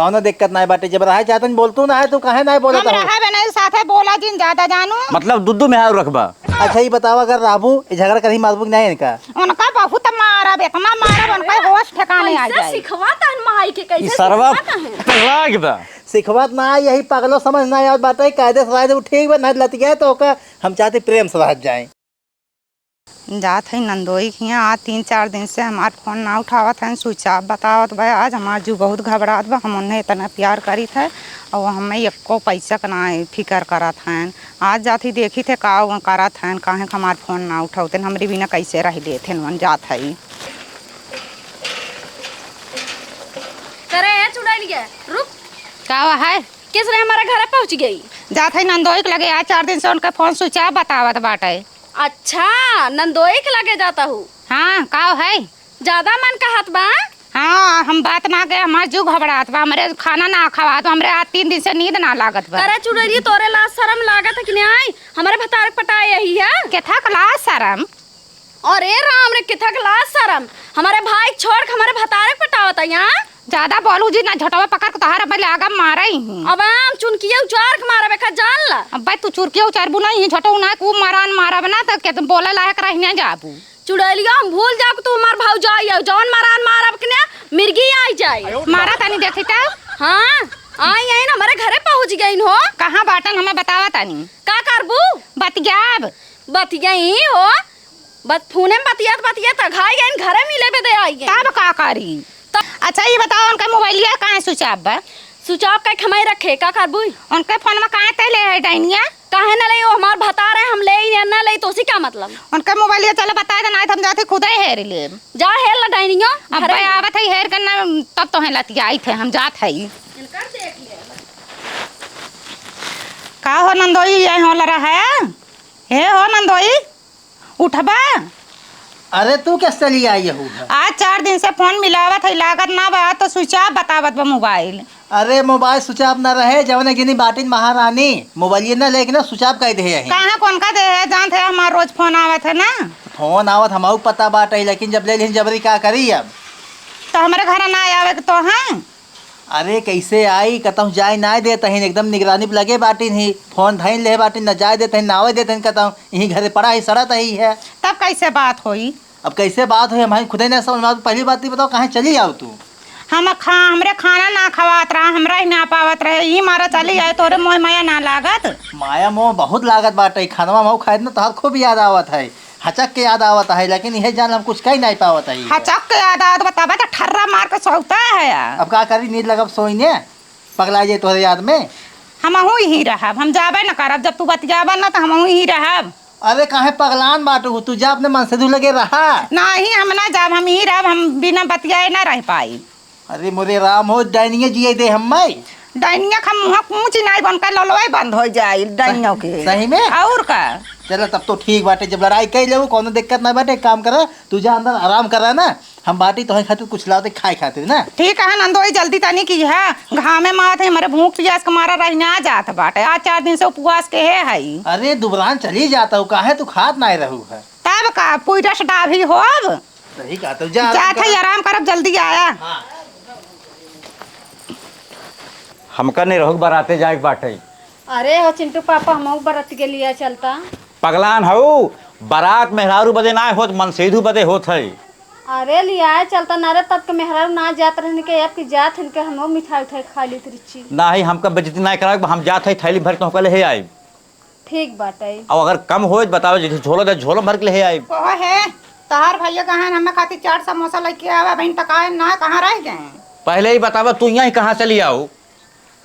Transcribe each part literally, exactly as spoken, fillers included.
कौनो दिक्कत नाहीं बाटे, जब रहे चाहतन बोलतू ना है, तू काहे नाहीं बोलत हम हो? रहे बे नहीं, साथे बोला जिन ज्यादा जानू। मतलब दू दू मेहरारू रखबा? अच्छा, ई बतावा, अगर रहबू, ई झगड़ा करही मारबू कि नाहीं इनका? उनका बहुत मारब, इतना मारब, उनका होश ठिकाने आ कैसे जाए। सिखवा तहन माई के, कैसे ई सरवा सिखवा तहन? पगला गया बा। सिखवत ना, यही पगलो समझ ना आवत बाटे, कायदे से रहे दे, ठीक बा, नाहीं लतिया तो ओका हम चाहते प्रेम से रह जाए। जात हई नंदोई के हियाँ, आज तीन चार दिन से हमार फोन ना उठावत हन, switch off बतावत बा। आज हमार जीव बहुत घबरात बा, हम उन्हें इतना प्यार करित है और हमें एको पैसा का ना फिकर करत हन। आज जात ही देखित है का वो करत हन, काहे के हमार फोन ना उठावत हन, हमरे बिना कैसे रह लेत हन, वन जात हई। करे ए चुड़ैलिया, रुक। का हुआ है? किस रे हमारे घरे पहुँच गई? जात हई नंदोई के लगे, आज चार दिन से उनका फोन switch off बतावत बाटे। अच्छा, नंदोई के लगे जाता हूँ। हाँ, का है? ज्यादा मन कहत बा? हाँ, हम बात ना के, हमार जीव घबरात बा, हमरे खाना ना खवात बा, हमरे आज तीन दिन से नींद ना लागत बा। अरे चुड़ैली, तोरे लाज शरम लागत है कि नाहीं? हमरे भतार के पटाए यही है? केथा के लाज शरम? अरे राम रे, केथा के लाज शरम? हमरे भाई के छोड़ के हमरे भतार के पटावत है यहाँ? ज्यादा बोलू जी ना, झोटवा पकड़ के तोहार अब लागा मारे ही। अब हम चुनकिया उचार के मारब, एका जान ला। अब भाई तू चुरकिया उचार बुलाई ही, झोटो ना, खूब मारान मारब ना, तो के तुम बोले लायक रह ना जाबू। चुड़ैलिया, हम भूल जाओ कि तू हमार भौजाई है, जौन मारान मारब के ना, मिर्गी आई जाए। मारा तनी देखी तो। हाँ, आई है ना, हमरे घरे पहुँच गई हो। कहाँ बाटन, हमें बतावा तनी। का करबू? बतियाब। बतियाई हो, बत-, फोने में बतियात बतियात घाई गइन, घरे मिले बदे आई गइन। तब का करी? तब अच्छा, ई बताओ, उनका मोबाइलिया काहे switch off बा? Switch off काहे खमाई रखे, का करबू? उनके फोन में काहे ते ले है डाइनिया? काहे न ले, वो हमार भतार है, हम ले ही ना ले, तो उसी का मतलब? उनके मोबाइलिया चले बताए दे, नाहीं तो हम जाते खुदे हेर लेब। जा हेर ला डाइनिया, अब घरे भाई में। आवत है हेर के ना, तब तो है लतियाई थे, हम जात है। इनकर देख ले। का हो नंदोई, ये हो लरा है? हे हो नंदोई, उठबा? अरे तू कैसे चली आई हू है? आज चार दिन से फोन मिलावत है, लागत ना बा, तो switch off बतावत बा मोबाइल। अरे मोबाइल switch off ना रहे, जवन गिनी बाटिन महारानी, मोबाइलिए ना लेके ना switch off कर दे है। कहाँ कौन का दे है, जानत है हमार रोज फोन आवत है ना। फोन आवत हमहू पता बाटे, लेकिन जब ले लिहिन जबरी का करी अब? तो हमरे घर ना आवे के तो है। अरे, कैसे आई? कतहूँ जाए नाय देत हइन, एकदम निगरानी पे लगे बाटिन ही। फोन धइन लेहे बाटिन, न जाए देत हइन, न आवे देत हइन, कतहूँ यहीं घरे पड़ा ही, सड़त ही है। तब कैसे बात होई? अब कैसे बात होई, हम खुदे ना समझ में आवत। पहली बात तो बताओ, कहाँ चली आओ तू? हम खा-, हमरे खाना ना खवात रहा, हमरा ही ना पावत रहे, ई मारा चली आए, तोरे मोह माया ना लागत? माया मोह बहुत लागत बाटे, खानवा महू खाए न, तोहार खूब याद आवत है। हचक के याद आवत है, लेकिन इहे जान हम कुछ कही नाहीं पावत है। हचक के याद आवत बा, तबे तो ठर्रा मार के सोवता है यार। अब का करी, नींद लगब सोई ने, पगला जाए तोहरे याद में। हमहू यहीं रहब, हम जाबे न करब, जब तू बतियाबा न तो हमहू यहीं रहब। अरे काहे पगलान बाटू, तू जा अपने मनसेधू लगे रहा। नहीं, हम ना जाब, हम यहीं रहब, हम बिना बतियाए ना रह पाई। अरे मोरे राम हो, डाइनिया जिए दे हम्मे। डाइनिया का मुँह कूच नाई बन के ललवाई बंद हो जाई डाइनियों के। सही में? और का? चला तब तो ठीक बाटे, जब लड़ाई कई लेबू कौनो दिक्कत ना बाटे। एक काम करा, तू जा अंदर आराम करा ना, हम बाटी तोहरे खातिर कुछ लाते खाए खातिर ना। ठीक है नंदोई, जल्दी तनी की है, घामे मात है, हमारे भूख पियास के मारा रही ना जात बाटे। आज चार दिन से उपवास के है हई। अरे दुबरान चली जाता हूँ, काहे तू खात नाई रहू है? तब का पूरा डाभी हो अब। सही कहा, तो जा, जात जा। है, आराम करब, जल्दी आया। हाँ। हमका निरहुक बराते जाए के बाटे। अरे हो चिंटू पापा, हमहू बरात के लिए चलता। पगलान हऊ, बरात मेहरारू बदे ना होत, मनसेधू बदे होत है। अरे लियाए चलता ना रे, तब के मेहरारू ना जात रहन के, अब की जात हन के हमहू मिठाई उठाई खा ली रिची। नाही, हमका बेइज्जती ना करावे, हम जात है थैली भर के तोहका ले आइब। ठीक बाटे। अब अगर कम होए त बतावे, जैसे झोला दे, झोला भर के ले आइब। कहो हे, तहार भैया कहाँ हैं? हमें खातिर चाट समोसा लेके आवे, अबहिन तक आए ना, कहाँ रह गए? पहले ही बतावे, तू यहाँ कहाँ से ले आओ?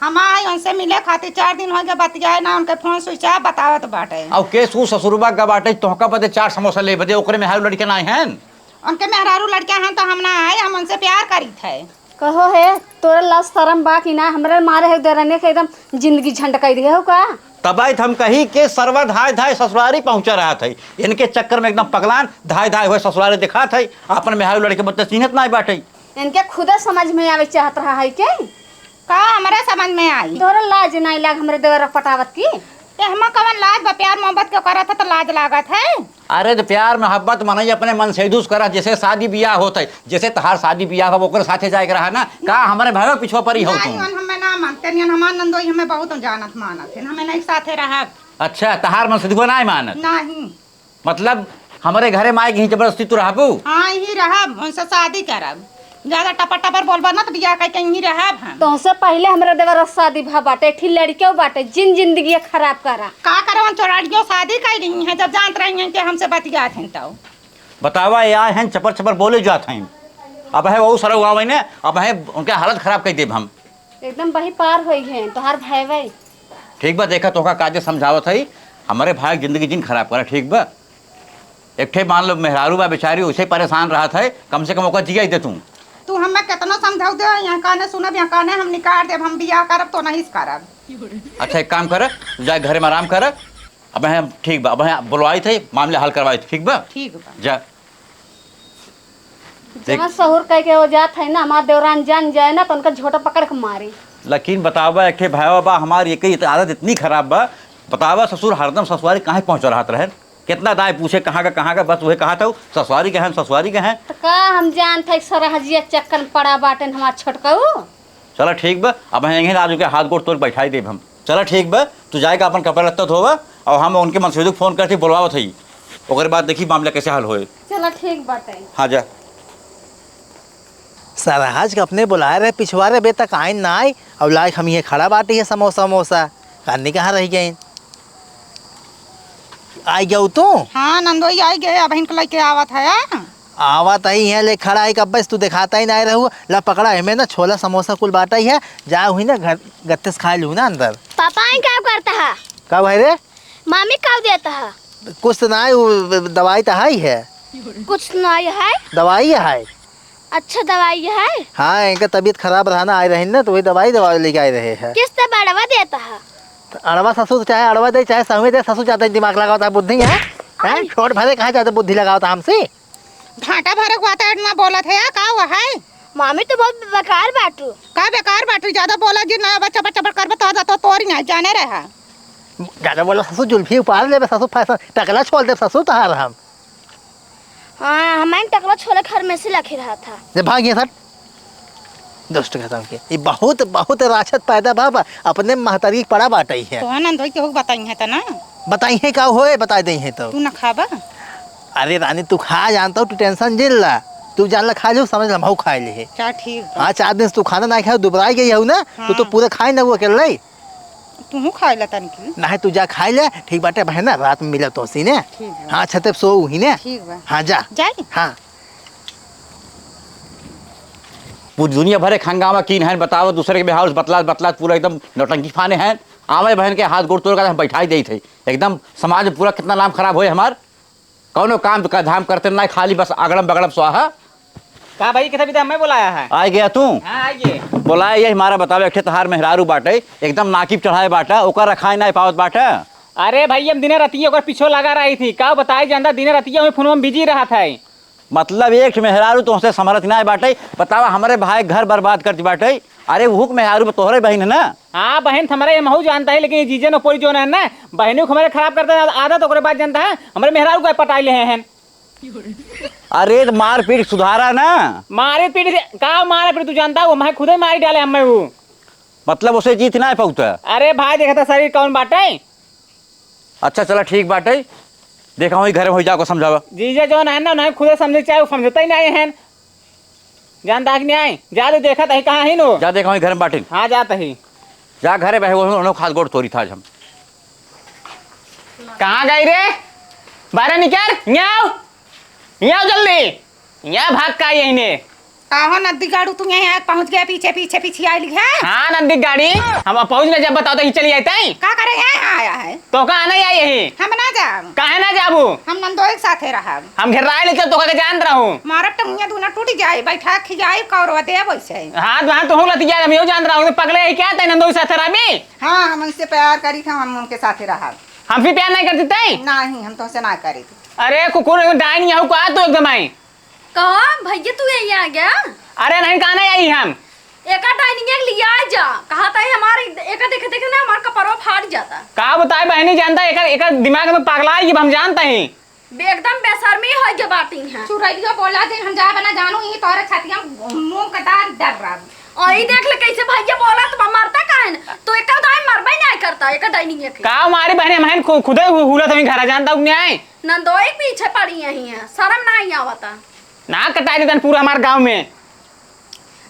हम आए उनसे मिले खातिर, चार दिन हो गए बतियाए ना, उनके फोन switch off बतावत बाटे। अब केस उ ससुरबा का बाटे, तोहका बदे चाट समोसा ले बदे, ओकरे मेहरारू लड़के ना आए हैं? उनके मेहरारू लड़के हैं तो हम ना आए, हम उनसे प्यार करीत है। कहो हे, तोरे लाज शरम बा कि ना? हमरे मारे है देरने के एकदम जिंदगी झंड कर दिए हो का? तबाई त हम कही के सरवा धाय धाय ससुरारी पहुँचा रहा था। इनके चक्कर में एकदम पगलान धाय धाय हुए ससुरारी दिखात है। आपन मेहरारू लड़के बदे चिन्हत नाई बाटे। इनके खुदे समझ में आवे चाहत रहा है के? का हमरा समझ में आई? तोरे लाज नाई लाग हमरे देवर पटावत की? एहमा कवन लाज बा? प्यार मोहब्बत के करत है तो लाज लागत है। अरे तो प्यार मोहब्बत मनई अपने मन से दुस करा, जैसे शादी बियाह होत है, जैसे तहार शादी बियाह बा ओकरे साथे जाए के रहा ना, का हमरे भाई पिछुआ परी हो नहीं, तू? हमें ना मानते नहीं, हमार नंदोई हमें बहुत जानत मानत है, हमें नहीं साथे रहब। अच्छा, तहार मन से दुआ नहीं मानत? नहीं। मतलब, हमरे घरे माई के ही जबरदस्ती तू रहबू? हाँ, यही रहब, उनसे शादी करब। ज्यादा टपर टपर बोलबा ना तो बियाह करके यहीं रहब हम। तोहसे पहिले हमरा देवर से शादी भा बाटे, एक ठी लड़कियों बाटे, जिन जिंदगी खराब करा। का करे, उन चोराड़ियों शादी कर रही हैं, जब जानत रही हैं कि हमसे बतियात हैं तो। बतावा, ये आए हैं चपर चपर बोले जात हैं, अब है वो सरऊ आवे ने, अब है उनके हालत खराब कर देब हम। एकदम बही पार होई है तोहार भाई भाई। ठीक बा, देखा तोहका काजे समझावत है, हमरे भाई के जिंदगी जिन खराब करा, ठीक बा? एक ठे मान लो मेहरारू बा बेचारी, उसे परेशान रहत है, कम से कम ओकर जिया दे तू। तू हमें केतनो समझाऊ दे, यहाँ काने सुनब, यहाँ काने हम निकाल देब, हम बियाह करब तो नहीं करब। अच्छा, एक काम कर, तू जाए घरे में आराम कर। अब हम ठीक बा, अब हम बुलवाई थे, मामला हल करवाई थे, ठीक बा? ठीक बा। जा। देख। जहाँ सहूर कह के वो जात है ना, हमार देवरान जान जाए ना तो उनका झोटा पकड़ के मारी। लेकिन बतावा, एक ठे भाई बा हमार, ये कही आदत इतनी खराब बा। बतावा, ससुर हरदम ससुरारी काहे पहुँच रहत रहे? कितना दाई पूछे कहाँ का, कहाँ का, बस वही कहा था, ससुरारी के हैं, ससुरारी के हैं। तो का हम जानत है सरहजिया चक्कर में पड़ा बाटेन हमार छोटकऊ? चला ठीक बा, अब हैं आज के हाथ गोड़ तोड़ बैठाई देब हम। चला ठीक बा, तू जाएगा अपन कपड़ा लत्ता धोवा, और हम उनके मनसेधु के फोन करके बुलवावत हई, ओकरे बाद देखी मामला कैसे हल होए। चला ठीक बाटे। हाँ जा। सरहज के अपने बुलाए रहे पिछवारे बे तक आइन ना आई, और लाइक हम ये खड़ा बाटी है समोसा वमोसा, कानी कहाँ रह गए? आई गऊ तू? हाँ, नंदोई आई गए, अब इनके लेके आवत है। आवत ही है, ले खड़ा है, कब से तू दिखाता ही नहीं रहू। ला पकड़ा, एमे ना छोला समोसा कुल बाटा ही है, जा हुई ना घर गत्ते से खा लू ना अंदर। पापा, आई क्या करता है? का भाई रे? मामी का देता है? कुछ तो नहीं, वो दवाई तो है ही है। कुछ तो नहीं है? दवाई है। अच्छा, दवाई है? हाँ, इनका तबीयत खराब रहा ना, आए रहे ना, तो वही दवाई दवा लेके आए रहे हैं। किस्त बड़वा देता है? तो अड़वा ससुर चाहे अड़वा दे, चाहे सहुए दे, ससुर ज्यादा दिमाग लगावता है, बुद्धि है? हैं? आई। छोट भरे कहाँ ज्यादा बुद्धि लगावता हमसे? घाटा भरे को आता है, ना बोलत है, का हुआ है? मामी तो बहुत बेकार बाटू। का बेकार बाटू? ज्यादा बोला जी ना, बच्चा बच्चा बड़ करबे तो, तो तोरी ना जाने रहा। ज्यादा बोला ससुर जुल्फी उपार लेबे, ससुर फैशन टकला छोड़ दे ससुर तहार हम। हाँ, हमारे टकला छोले घर में से लखे रहा था। जे भाग ये सर। दुष्ट खत्म के। ये बहुत, बहुत राक्षस पैदा बा, बा। अपने महतारी के पड़ा बाटई है। तो आनंद होई के हो बताई है त ना? बताई है का होए, बता दे है तो। तू ना खाबा? अरे रानी, तू खा जानता हूँ, तू टेंशन जिन ला। तू जान ला खा ले, समझ ला, हम खाए ले है। चल ठीक बा। हाँ, चार दिन से तू खाना ना खाए, दुबराई गई हो ना, तो, तो हाँ। पूरा खाए ना वो अकेले। तू खाए ला तनिक। नहीं, तू जा खाए ले, ठीक बाटे बहन, रात में मिला तो सी ने। ठीक बा। हाँ, छते पे सो ही ने। ठीक बा। हाँ, जा। जाई? हाँ। पूरी दुनिया भरे हंगामा कीन है, बताओ, दूसरे के बिहाव से बतलात, बतलात पूरा एकदम नौटंकी फाने हैं। आवे बहन के हाथ गोड़ तोड़ के हम बैठाई देई थे। एकदम समाज में पूरा कितना नाम खराब होए हमार। कौनो काम का धाम करते ना, खाली बस अगड़म बगड़म स्वाहा। का भाई, कितना विदा मैं बुलाया है? आ गया तू? हाँ, आइए। बोलाए ये हमारा बतावे, एक ठे तहार मेहरारू बाटे, एकदम नाकिब चढ़ाए बाटा, ओकर रखाए ना पावत बाटा। अरे भाई, हम दिने रतिया ओकर पीछे लगा रही थी, का बताई जानता, दिने रतिया में फोन में बिजी रहा था। मतलब एक ठे मेहरारू तुमसे समरत ना बाटे, बतावा हमरे भाई घर बर्बाद कर दी बाटे। अरे उहुक मेहरारू तोहरे बहिन है ना? हाँ बहन, हमारे ये महू जानता है, लेकिन ये जीजे न पोरी जो है ना, बहनों को हमारे खराब करता है आदत, ओकरे बाद जानता है, हमारे मेहरारू को पटाई ले हैं। अरे तो मारपीट सुधारा ना। मारे पीट से का मारे पीट, तू जानता वो मैं खुदे मारी डाले हमें वो। मतलब उसे जीत ना पाउता। अरे भाई देखता शरीर कौन बाटे। अच्छा चला ठीक बाटे, देखा वही घर में हो जाओ समझावा। जीजा जौन है ना उन्हें खुदे समझे चाहे वो समझता ही नहीं है। जानता कि नहीं आए, जा दे देखा तही कहाँ ही नो। जा देखा वही घर में बाटिन। हाँ जाता ही। जा घरे बहे वो उन्होंने खाद गोड़ तोरी था आज हम। कहाँ गई रे? बाहर निकल, यहाँ आओ। यहाँ आओ जल्दी। यहाँ भाग का यही ने। काहो नंदी गाड़ू, तू यहाँ पहुँच गया, पीछे पीछे पीछे आई लिखे। हाँ नंदी गाड़ी, हम पहुँच गए, जब बताओ तो ही चली आते हैं। का करे यहाँ आया है? तो का आना ही आई यही। हम ना जाब। काहे ना जाबू? हम नंदोई के साथे रहब। हम घेराए लेके तो का जान रहू। मारब टंगिया दूना टूट जाए, बैठा खियाई कौरवा दे वैसे। हाथ वहाँ तो हूँ लतिया, हम यो जान रहू, पगले ही क्या तै नंदोई साथे रहबी? हाँ, हम उनसे प्यार करी थे, हम उनके साथे रहब। हमसे प्यार नहीं करती तै? नहीं, हम तुमसे ना करी थी। अरे कुकुर, डाइन यहाँ को आ तू एकदम आई। कहो भैया, तू यहीं आ गया? अरे नहीं, कहाँ नहीं आई हम। एका डाइनिंग एक लिया जा, कहा था हमारे एका देखे देखे ना हमार कपड़वा फाट जाता। का बताए बहनी, जानता एकर, एकर दिमाग में पगला है, ये हम जानता ही। बे-, एकदम बेशर्मी होइ के बाटी हैं। चुरैलियो बोला जे हम जाब ना जानू, ई तोहरे छतिया मुंह के दान दर्रा। और ई देख ले कैसे भैया बोला, तो मरता काहे न? तो एकर दाई मरबे नहीं करता, एकर डाइनिंग के। का मारी बहनी, हम हन खु-, खुदे हु-, हुलत हमी घरा, जानता हूँ न्याय। नंदोई पीछे पड़ी यही है, शर्म नहीं आवता। ना कटाई देतन पूरा हमार गाँव में।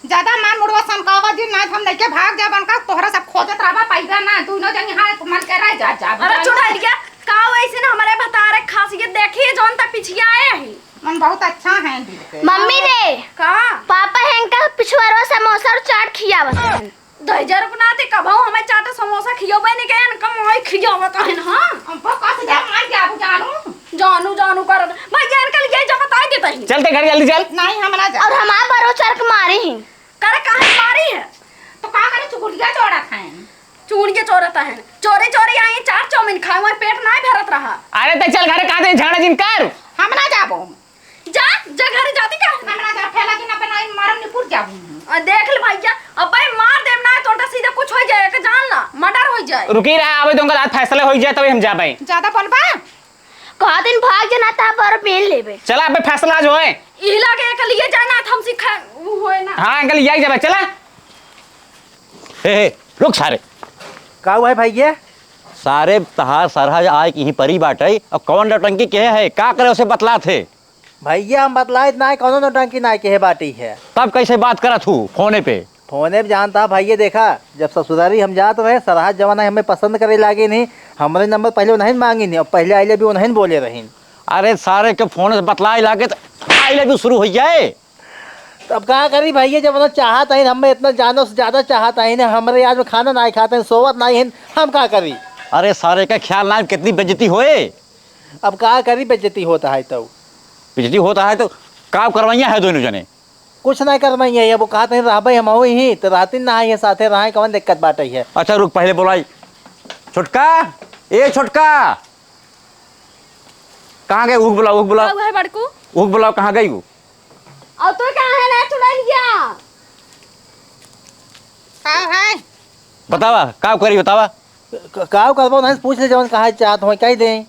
ज्यादा मार मुड़वा सनकावा जी, ना हम लेके भाग जाब, उनका तोहरा सब खोजत रहबा, पाइबा ना, दोनों जन यहाँ मन के रह जा, जा, अरे जाओ। चुड़ैलिया, का वैसे ना हमारे भतारे खासियत देखिए, जौन तक पिछिया आए हैं। मन बहुत अच्छा है दिल के। मम्मी रे, का? पापा हैं का पिछुआरवा समोसा और चाट खियावत रहन। दहिजर अपना ते कबहू हमें चाट समोसा खियोबे नहीं के, इनका मोई खियावत रहन, हाँ? हम पप्पा से जा मार के आबू जानू। जानू, जानू करत। भैया, इनका लिए जा बताई देता ही। चलते घर जल्दी चल। नहीं, हम ना जा। और हमार बरो चरक मारी ही। करे काहे मारी है? तो का करे, चुगुलिया चोरत हैं। चुगुलिया चोरत हैं। चोरी चोरी आई चार चाउमीन खाए, हमार पेट नाय भरत रहा। अरे ते चल घरे, कहाँ ते झगड़ा जिन कर। हम ना जाबो। जा, जा घरे जाती का? हम ना जा, फैला के ना बनाई, मारम निपुर जाबो। आ, देख ले भैया, अब भाई मार देब ना, तोंटा सीधा कुछ हो जाए, के जान ला, मर्डर हो जाए। रुकी रहा, अबे तुमका आज फैसला हो जाए, तबे हम जाबे। ज्यादा बोलबा? कहा दिन भाग जना ता पर बेल लेबे। चला, अबे फैसला आज होए। इला के एक लिए जाना था, हम सिखा, वो होए ना। हाँ, अंकल, यही जाबे, चला। हे, हे, रुक सारे। का हुआ है भैया? सारे तहार सरहज आए कि यहीं परी बाटे, अब कौन नौटंकी के है, का करे उसे बतलात है? भैया, हम बतलाइत नाय, कौनो नौटंकी नाय केहे बाटी है। तब कैसे बात करत हू फोने पे? फोने पे जानता भैया, देखा, जब ससुरारी हम जात रहे, सरहज जवाना हमें पसंद करे लागे नहीं, हमरे नंबर पहले उन्हें मांगी नहीं, और पहले आई लव यू उन्हें बोले रहीन। अरे सारे के फोन से बतलाए लागे तो आई लव यू शुरू हो जाए। तब का करी भैया, जब उन्हें चाहत है, हमें इतना जानो से ज्यादा चाहत है, हमरे आज में खाना नहीं खाते हैं, सोवत नहीं है, हम का करी? अरे सारे का ख्याल ना, कितनी बेइज्जती होए। अब का करी, बेइज्जती होता है तो। बेइज्जती होता है तो का करवाइया है दोनों जने? कुछ नहीं करवाइया है, वो कहत है रहबे हम ही, तो रहती ना है साथे रहे, कौन दिक्कत बाटे है? अच्छा रुक, पहले बोलाई। छोटका, ए छोटका, कहाँ गए? ऊख बुलाओ, ऊख बुलाओ। का हुआ है बड़कू? ऊख बुलाओ, कहाँ गई वो? और तो कहाँ है ना चुड़ैलिया? का है? बतावा, का करी बतावा? क-, काव करबो नहीं, पूछ ले जवन कहा चाहत हो, कह दे।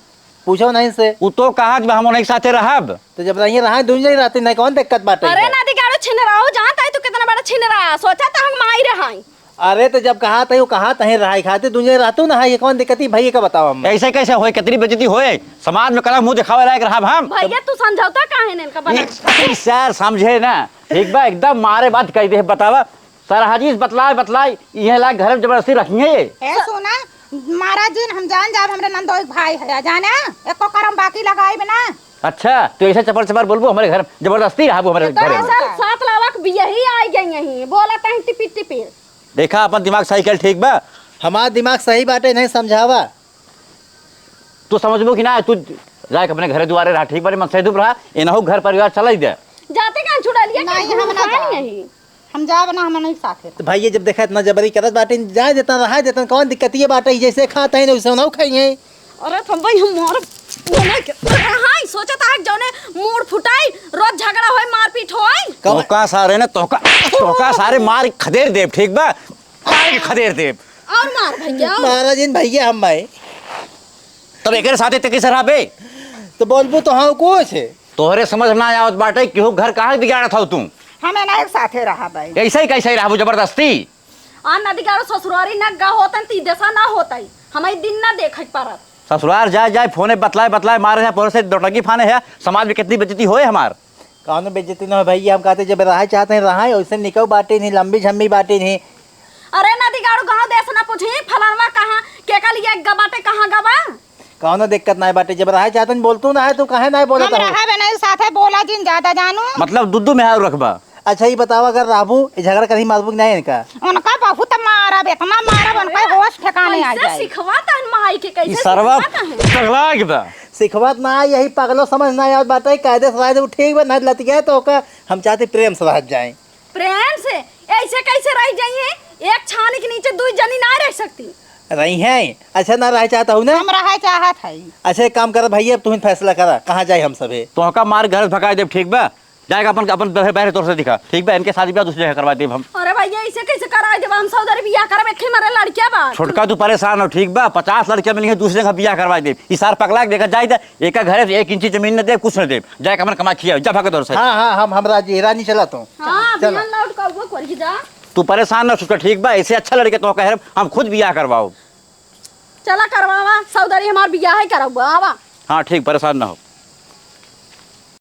पूछो नहीं से। उ तो कहा कि हम उन्हीं के साथे रहब। तो जब रहिए रहा, दुनिया ही रहती नहीं, कौन दिक्कत बाटे अरे है? ना दिगाड़ो छिनराओ, जानता है तू कितना बड़ा छिनरा, सोचा था हम माई रहाई। अरे तो जब कहा था, वो कहा तहे रहाई खाते, दुनिया रहतू ना है, ये कौन दिक्कत है भैया का बताओ हम। ऐसे कैसे होए, कितनी बेइज्जती होए, समाज में कलम मुंह दिखावे लायक रहब हम। भैया तू समझौता काहे ने इनका बना? ई, ई सर समझे ना, ठीक बा, एकदम मारे बात कह दे, बतावा। सरहजीज बतलाए, बतलाए, इहे लाग घर में जबरदस्ती रखिए। ए, सुना, महाराज जी, हम जान जाब, हमरे नंदोई के भाई है, जाने, एको करम बाकी लगाई बिना। अच्छा, तो ऐसे चपर चपर बोलबो, हमरे घर जबरदस्ती रहबो, हमरे तो घर में। ऐसा सात लावा के बियही आई गई यहीं, बोला तहीं टिपिर टिपिर। देखा, अपन दिमाग सही कर, ठीक बा? हमार दिमाग सही बाटे, नहीं समझावा। तू समझबो कि ना, तू जाके अपने घरे दुआरे रहा, ठीक बाटे, मन से दुप रहा, एनहु घर परिवार चलाई दे। जाते कहाँ छुड़ा लिया, नहीं, कहीं हम ना घूम जाब। नहीं। हम जाब ना, हम नहीं साथे। तो भाई, ये जब देखा इतना जबरी करत बाटे, जाए देता, रहा देता, कौन दिक्कत ये बाटे, जैसे खाता है ना, वैसे ना खाई है। अरे तुम भाई, हम मार, बोले के, रहा, सोचत है, जौने मूड़ फुटाई, रोज झगड़ा होए, मारपीट होए। कौन? तोका सारे ने, तोका, तोका सारे मार खदेर देब, ठीक बा? मार के खदेर देब। और मार भैया। महाराज इन भैया हम भाई। तब एकरे साथे ते कैसे रहबे? तो बोलबू तो हाँ कुछ। तोहरे समझ ना आवत बाटे, केहू घर कहाँ बिगाड़त हौ तू? हम एना एक साथे रहबै। ऐसे ही कैसे रहबू जबरदस्ती? आ नदी गाड़ो ससुरारी न गा होतन ती दशा ना होतई। हमारी दिन ना देखे परत। ससुरार जाए जाए फोने बतलाए बतलाए मारे हैं, पोरे से नौटंकी फाने हैं, समाज में कितनी बेइज्जती होए हमार। कौनो बेइज्जती ना हो भैया, हम कहते जब रहे चाहते हैं रहे, वैसे निकौ बाटे नहीं, लंबी झम्मी बाटे नहीं। अरे नदी गाड़ू गाँव देश ना पूछी, फलानवा कहाँ, के का लिए गा बाटे, कहाँ गा बा? कौनो दिक्कत ना बाटे, जब रहे चाहते हैं बोलतू ना है, तू काहे ना बोलत हम हो? रहे बे नहीं साथे, बोला जिन ज्यादा जानू। मतलब दुद्दू में हाथ रखबा। अच्छा, ये बताओ, अगर रहबू, ये झगड़ा करही मारबू कि नहीं इनका? उनका बहुत मारब, इतना मारब, उनका होश ठिकाने आ कैसे जाए। सिखवाता है माई के, कैसे ई सरवा सिखवाता है? पगला के बा। सिखवात ना, यही पगलो समझ ना आवत बाटे, कायदे से रह दे, ठीक बा, ना लतिया तो ओका हम चाहते प्रेम से रह जाए। प्रेम से? ऐसे कैसे रह जाइए? एक छानी के नीचे दू जनी ना रह सकती। रही हैं, अच्छा ना रह चाहता हूँ ना? हम रह चाहत है। अच्छा, एक काम कर भैया, अब तुम फैसला करा, कहाँ जाए हम सभे? तोहका मार घर से भगाए देब, ठीक बा? जाएगा अपन, अपन बहरे, बहरे तोर से दिखा, ठीक बा? इनके शादी ब्याह दूसरे जगह करवा देब हम। अरे भैया, ऐसे कैसे करवा देब हम? सौदरी बियाह करब, एक ही मारे लड़किया बा। छोटका, तू परेशान हो, ठीक बा? पचास लड़किया मिली है, दूसरे जगह बियाह करवा देब। ई सार पगला के देखा जाए, एक घरे से एक इंची जमीन न देब, कुछ न देब। जाए के अपन कमा खिया, जा भाग तोर से। हाँ, हाँ, हम, हम राजी, रानी चला तू। हाँ, चला। बिहान लौट के अउबो करी जा। तू परेशान ना, छोटका, ठीक बा? ऐसे अच्छा लड़के तो कह रहे, हम खुद बियाह करवाओ। चला करवावा, सौदरी हमार बियाह ही करवा, आवा। हाँ, ठीक, परेशान ना हो।